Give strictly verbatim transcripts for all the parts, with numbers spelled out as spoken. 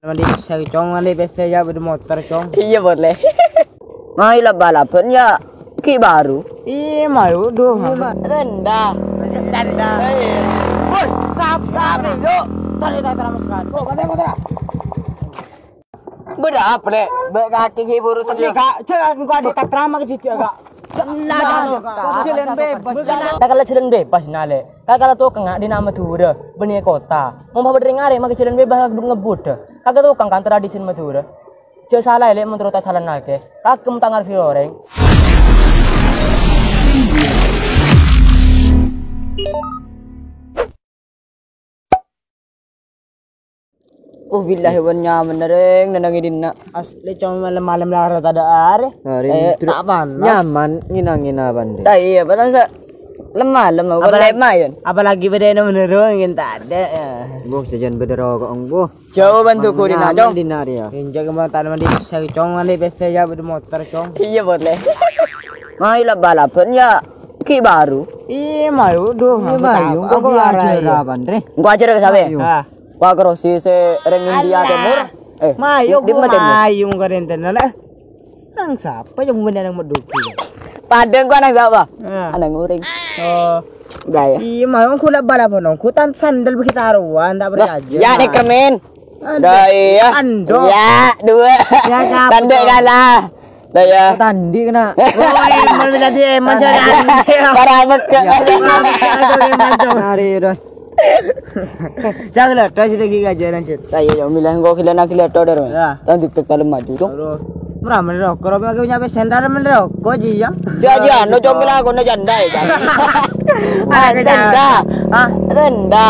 Mandi pèssè, Cong, mandi pèssè, yâ, bâdâ motor, Cong. Iyâ, boleh. Mayu lab-balaban, yâ, ghi' bhuru. Iyâ, mayu, duh. Rendah. Rendah. Woi, sapa, Bro? Tadi tak terang sekali. Oh, katanya motor. Bâdâ apa, Lè'? Bâ' kakè ghi' bhuru sendiri. Kak, cek aku ada tak terang ke dia, Kak. Jelas, Kak. Jhâlân bebas. Kakè la jhâlân bebas, Lè'. Kakè la tokangnga dhinna' Madhurâ, bânnè è kottha. Mon bâdâ rèng arè makè jhâlân bebas ngebbhut. Kakè tokang kan tradisi Madhurâ. Jhâ' sala, Lè', mon terro ta' salannaghi. Kakè mon ta' ngarèpè orèng. Oh, billahi wan nyaman rèng nenengngi dhinna'. Asli, Cong, malem-malem lara tadâ' arè. Hari Eh, Minggu. Ta' panas. Nyaman ngina-ngina bândhi. Ta' iyâ, panas, sa-, lem-malem, apa apalagi, lem-, mayan. Apalagi bâdâ eno menero ngèn tadâ', yâ. Mbuh, sajân bâdâ roko', mbuh. Jhâu bân tuku dhinna', Cong. Dhinna' rèya. Enjâ' kemon tanaman di pèssè, Cong, andi' pèssè, yâ, bâdâ motor, Cong. Iyâ, boleh. Mayu lab-balaban, yâ, ghi' bhuru. Iyâ, mayu, duh, iyâ, mayu. Engko' ajhâr apa, Ndre? Engko' ajhâr ka sapè? Mayu. Ah. Wa' Karosi sè rèng India Timur. Eh, mayu, di-, di-, mayu, engko' rèntèna, Lè'. Nang sapa yang bener nang Meduki? Padâ engko' nang sapa? Ah. Nang orèng. Oh. Gaya. Iyâ, mayu engko' lab-balaban, engko' tan sandal bagi taruhan, ta' percaya. Yâ, nek kermen. Aduh. Dah, iyâ. Ando. Yâ, dua. Yâ, siapa? Tanduk kalah. Dah, yâ. Oh, tanduk kena. Oh, iya, malu tadi, eh, manjur. Para bek. Iya. Aduh, iya, manjur. Hari itu. Jangan lah, dah, sudah gigi aja, lanjut. Dah, iyâ, yâ, milih engko' gila nak gila tok, dah. Ya. Tanduk tek paling maju, tuh. Aduh. Murah, menurut aku, Robi pakai punya pesen, ntar menurut aku aja, ya. Jhâ', jhâ', no congkel aku, no janda, yâ, janda. Ah, janda. Hah? Janda.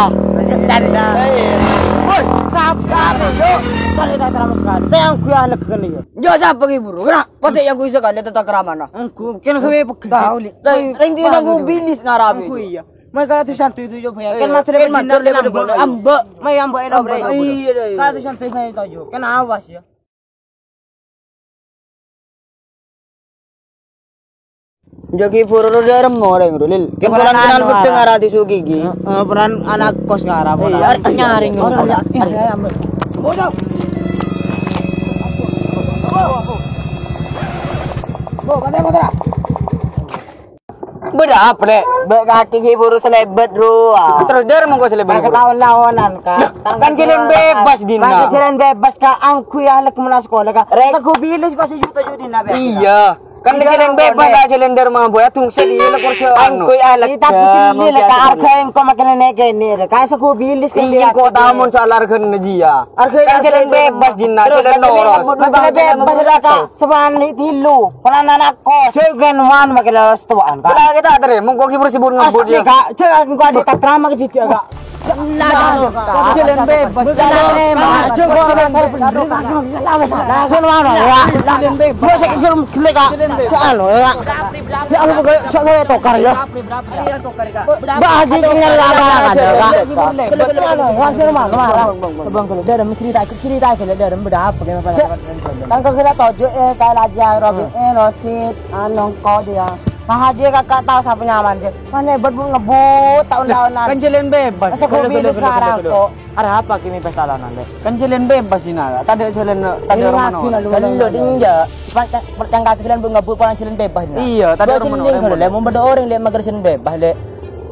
Janda. Iya. Woi, sapa, yuk? Tadi tak terang sekali. Teh, yang gue anak kali, ya. Yo, sapa ki buru? Kena, pati yang gue sekali, tetap keramana. Engko', kena gue pegel. Tahu, Li. Lah, ring dia aku bilis ngarabi. Engko', iya. Mai kalau tuh santuy itu, coba, ya. Kan materi kan materi ambek. Ambek. Mai ambek, ambek. Iya, iya. Kalau tuh santuy, mai tahu, kan awas, ya. Jagi purur dârem orèng, Rulil. Kèng polan kenal anu, medheng ara. Arati Sugigi. Heeh, polan anak kos kara, polan. Iya, nyaring. Ora, ora, ora. Bocah. Bo, katanya motor, ah. Bâdâ apa, Lè'? Bâ' kakè ghi' buru salèbât, rowa. Terus dârem engko' salèbât. Pakai buru. Tahun-tahunan, Kak. Loh, kan jhâlân bebas, dhinna'. Pakai jhâlân bebas, Kak. Angguy alek mena sekolah, Kak. Rek. Sego bilis kok sejuta juta dhinna', Kak. Iya. Kan jhâlân bebas, Kak, jhâlân dârem, boya tungset, iya, lè' kerja, anu. Angguy alek. Iya, tapi jhâlân lè', Kak, arga engko' makin naik kènè', Kak. Sego bilis, iya, kok tamun soal argana jiya. Kan jhâlân bebas, dhinna', jhâlân loros. Bebas, Kak. Sewani tilu. Polan anak kos. Jhâ' wan makin loros towaan, Kak. Pola kita terem, mongko ki bersibun ngebut, ya. Asli, Kak. Jhâ' engko' ada tak terang makin didiak, Kak. Jhâlân bebas. Jhâlân bebas. Jhâlân bebas. Jhâlân bebas. Jhâlân bebas. Ya Allah, pokoknya jhâ' saya tokar, ya. Bah Haji tinggal lama aja, Kak. Belum, belum, belum. Hasil mana, mana? Bang, kalau dârem cerita, cerita, kalau dârem bâdâ apa, gimana? Kan kau kira tahu, eh, kayak Lajar, Robi, eh, Rosid, anu, kau dia. Nah, Haji kakak tahu siapa nyaman, dia. Mana hebat, Bu, ngebut tahun-tahunan. Kan jhâlân bebas. Masa gua bilis sekarang, kok. Ada apa kimi pasalanan, Lè'? Kan jhâlân bebas, dhinna'. Tadâ' jhâlân, tadâ' rumah. Gelo, dinja. Percaya kaki kalian, Bu, ngebut polan jhâlân bebas, dhinna'. Iya, tadâ' rumah. Jhâlân, Lè'. Mon bâdâ orèng, Lè', mager jhâlân bebas, Lè'.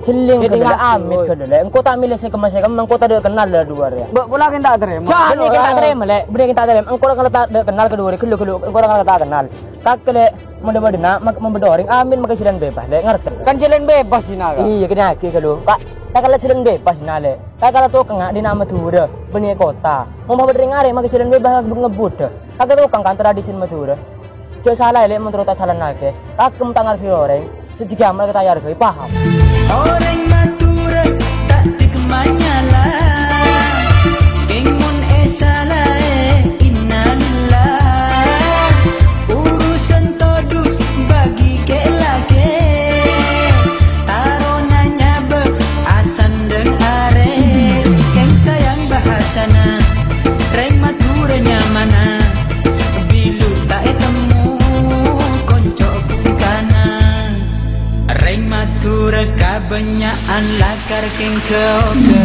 Jhâlân, Lè'. Amit, Kak, Lè'. Engko' ta' milih sè kemma-kemma, engko' tadâ' kennal, Lè', dua, ya. Bâ', pola kèng ta' terem. Jhâ', kèng ta' terem, Lè'. Bâ' kèng ta' terem. Engko' la kennal tadâ' kennal kedua orèng, gelo, gelo. Engko' la kennal tadâ' kennal. Kak, Lè'. Mon bâdâ na-, mak-, mon bâdâ orèng, amin makai jhâlân bebas, Lè', ngartè. Kan jhâlân bebas, dhinna', Kak. Iya, kènè' aki, kalau. Kak, ta' kala jhâlân bebas, dhinna', Lè'. Ta' kala tokangnga dhinna' Madhurâ, bânnè è kottha. Mon bâdâ rèng arè makai jhâlân bebas, ngebhut. Kakè tokang kan tradisi Madhurâ. Jhâ' sala, Lè', mon terro ta' salannaghi. Kakè mon ta' ngarèpè orèng. Sè jhâ' amal kèta èarghâi, paham? Orèng Madhurâ ta' cè' manyala, kèng mon èsalaè, innalillah. Urusan todus bagi kè-lakè, tarona nyabâ asandeng arè, kèng sayang bahasana, rèng Madhurâ nyamana. Bilâ ta' ètemmo konco bhungkana. Rèng Madhurâ kabânnya'an lakar kèng kè-okè.